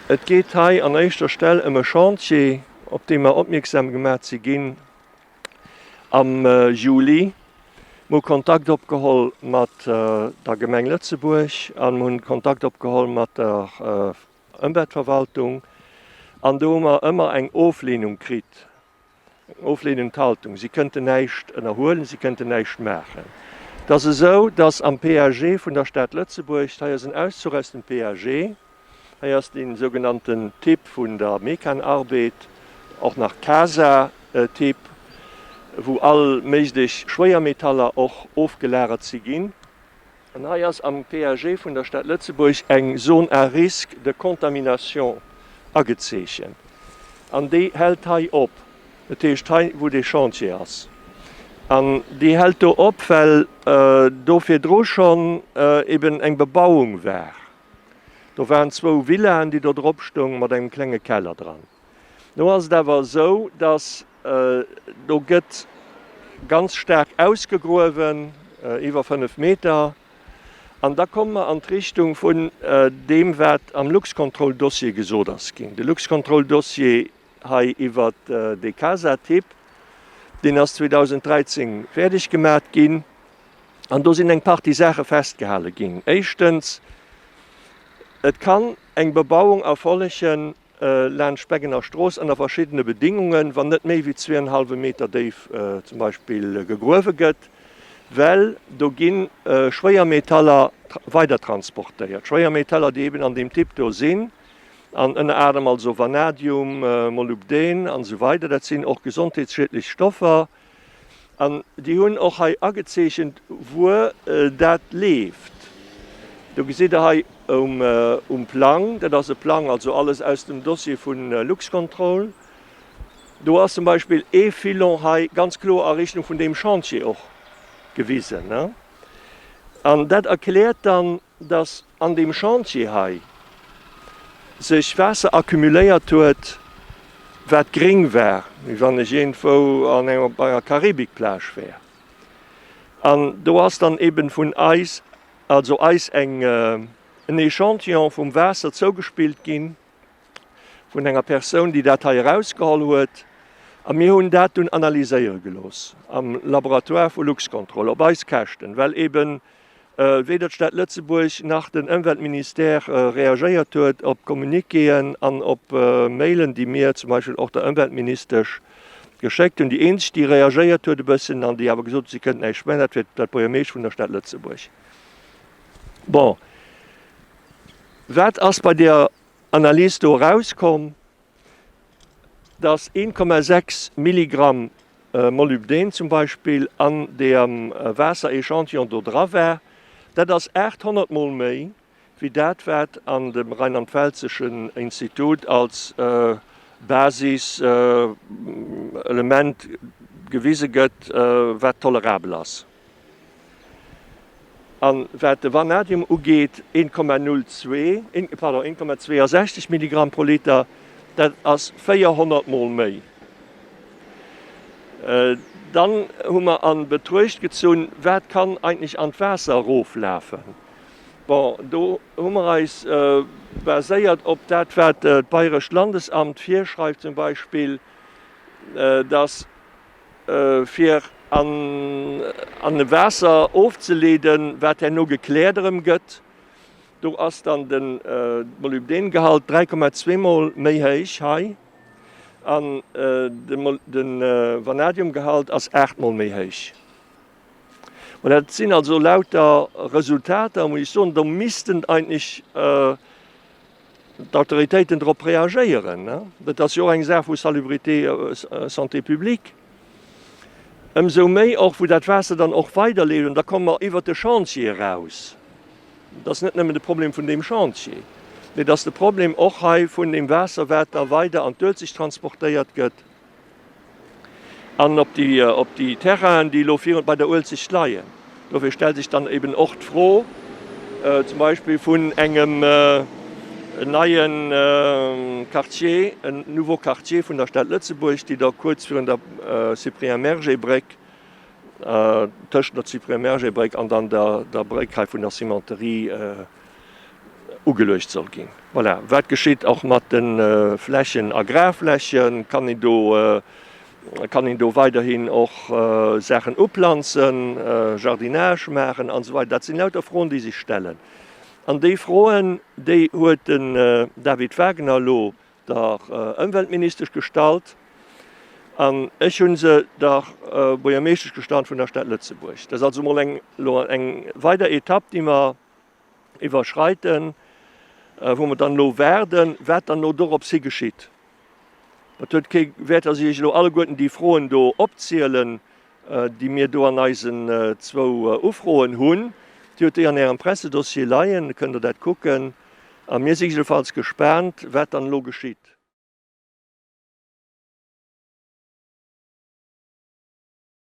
Et geet hei an éischter Stell ëm e Chantier, op dee mer opmierksam gemat si ginn am Juli. Mer hu Kontakt opgeholl mat der Gemeng Lëtzebuerg a mer hunn Kontakt opgeholl mat der Ëmweltverwaltung an do hu mer ëmmer eng Oflehnung kritt. Eng oflehnend Haltung, si kënnten näischt ënnerhuelen, si kënnten näischt maachen. Et ass esou, datt am PAG vun der Stad Lëtzebuerg, hei ass en Auszuch aus dem PAG, hei ass dee sougenannten Typ vun der Mekan-Arbed, och nach Casa-Typ, wou all méiglech Schwéiermetaller och ofgelagert si ginn. An hei ass am PAG vun der Stad Lëtzebuerg eng Zone à risque de contamination agezeechent. An déi hält hei op, dat heescht hei, wou dee Chantier ass. An déi hält do op, well do virdru schonn eben eng Bebauung war. Do waren zwou Villaen, déi do drop stoungen, mat engem klenge Keller dran. No ass et awer esou, dass do gëtt ganz staark ausgegruewen, iwwer 5 Meter, an da komme mer an d'Richtung vun deem, wat am Luxcontrol-Dossier gesot ass ginn. De Luxcontrol-Dossier hei iwwert dee Casa-Typ, deen ass 2013 fäerdeg gemat ginn an do sinn eng Partie Saache festgehale ginn. Éischtens, et kann eng Bebauung erfollegen, Laanscht Beggener Strooss ënner verschiddene Bedingungen, wann net méi wéi zweeënhallwe Meter déif zum Beispill gegruewe gëtt, well do gi Schwéiermetaller weidertransportéiert, Schwéiermetaller, déi eben an deem Typ do sinn, an ënner anerem also Vanadium, Molybdän an esou weider. Dat sinn och gesondheetsschiedlech Stoffer. An déi hunn och hei agezeechent, wuer dat leeft. Do gesitt Der hei um Plang, dat ass e Plang, also alles aus dem Dossier vu Luxcontrol, do ass zum Beispill ee Filon hei ganz kloer a Richtung vun deem Chantier och gewisen. An dat erkläert dann, dass an deem Chantier hei sech Waasser accumuléiert huet, wat gréng war, wéi wann ech iergendwou an enger, op enger Karibikplage wär. An do ass dann eben vun eis, also eis eng, en Echantillon vum Waasser zougespillt ginn vun enger Persoun, déi dat hei erausgeholl huet. A mir hunn dat dunn analyséiere gelooss am Laboratoire vu Luxcontrol op eis Käschten, well eben weder d'Stad Lëtzebuerg nach den Ëmweltministère reagéiert huet op Communiquéen an op Mailen, déi mir zum Beispill och der Ëmweltministesch geschéckt hunn. Déi eenzeg, déi reagéiert huet e bëssen an déi awer gesot huet, si kënnt näischt maachen, dat war d'Buergermeesch vun der Stad Lëtzebuerg. Bon, wat ass bei där Analys do erauskomm? Dass 1,6 Milligramm Molybdän zum Beispill an deem Waasser-Echantillon do dra war, dat ass 800 Mol méi wéi dat, wat an dem rheinland-pfälzeschen Institut als Basis-Element gewise gëtt, wat tolerabel ass. A wat de Vanadium ugeet, 1,02, pardon, 1,62 Milligramm pro Liter, dat ass 400 Mol méi. Dann hu mer a Betruecht gezunn, wat kann eigentlech an d'Waasser eroflafen. Bon, do hu mer eis baséiert op dat, wat d'Bayrescht Landesamt virschreift, zum Beispill, dass fir an e Waasser ofzeleeden, wat herno gekläert erëm gëtt. Do ass dann de Molybdängehalt 3,2 mol méi héich hei an de Vanadiumgehalt ass 8 mol méi héich. Voilà, dat sinn also lauter Resultater, muss ech soen, do missten eigentlech d'Autoritéiten drop reagéieren. Dat ass jo och eng Saach vu Salubrité, Santé publique. Ëmsou méi och, wou dat Waasser dann och weiderleeft, an da komme mer iwwert de Chantier eraus. Et ass net nëmmen de Problem vun deem Chantier, mee et ass de Problem och hei vun deem Waasser, wat da weider an d'Uelzecht transportéiert gëtt. An op déi, op déi Terrainen, déi elo virun, bei der Uelzecht leien. Dofir stellt sech dann eben och d'Fro zum Beispill vun engem neie Quartier, en nouveau Quartier vun der Stad Lëtzebuerg, déi da kuerz virun der Cyprien-Merger-Bréck, tëschent der Cyprien-Merger-Bréck an dann der, der Bréck hei vun der Cimenterie. ugeluecht soll ginn. Voilà. Wat geschitt och mat de Flächen, Agrarflächen? Kann een do, kann een do weiderhin och Saachen uplanzen, Jardinage maachen an esou weider? Dat sinn lauter Froen, déi sech stellen. An déi Froen, déi huet den David Wagner elo der Ëmweltministesch gestallt an ech hu se der Buergermeeschtesch gestallt vun der Stad Lëtzebuerg. Dat ass also emol eng, elo eng weider Etapp, déi mer iwwerschreiten, wou mer dann elo waarden, wat dann elo dorops hi geschitt. Et huet kee Wäert, dass ech Iech elo alleguerten déi Froen do opzielen, déi mir do an eisen zwou Ufroen hunn. Dir hutt déi an Ärem Pressedossier leien, da kënnt Der dat kucken. A mir si jiddefalls gespaant, wat dann elo geschitt.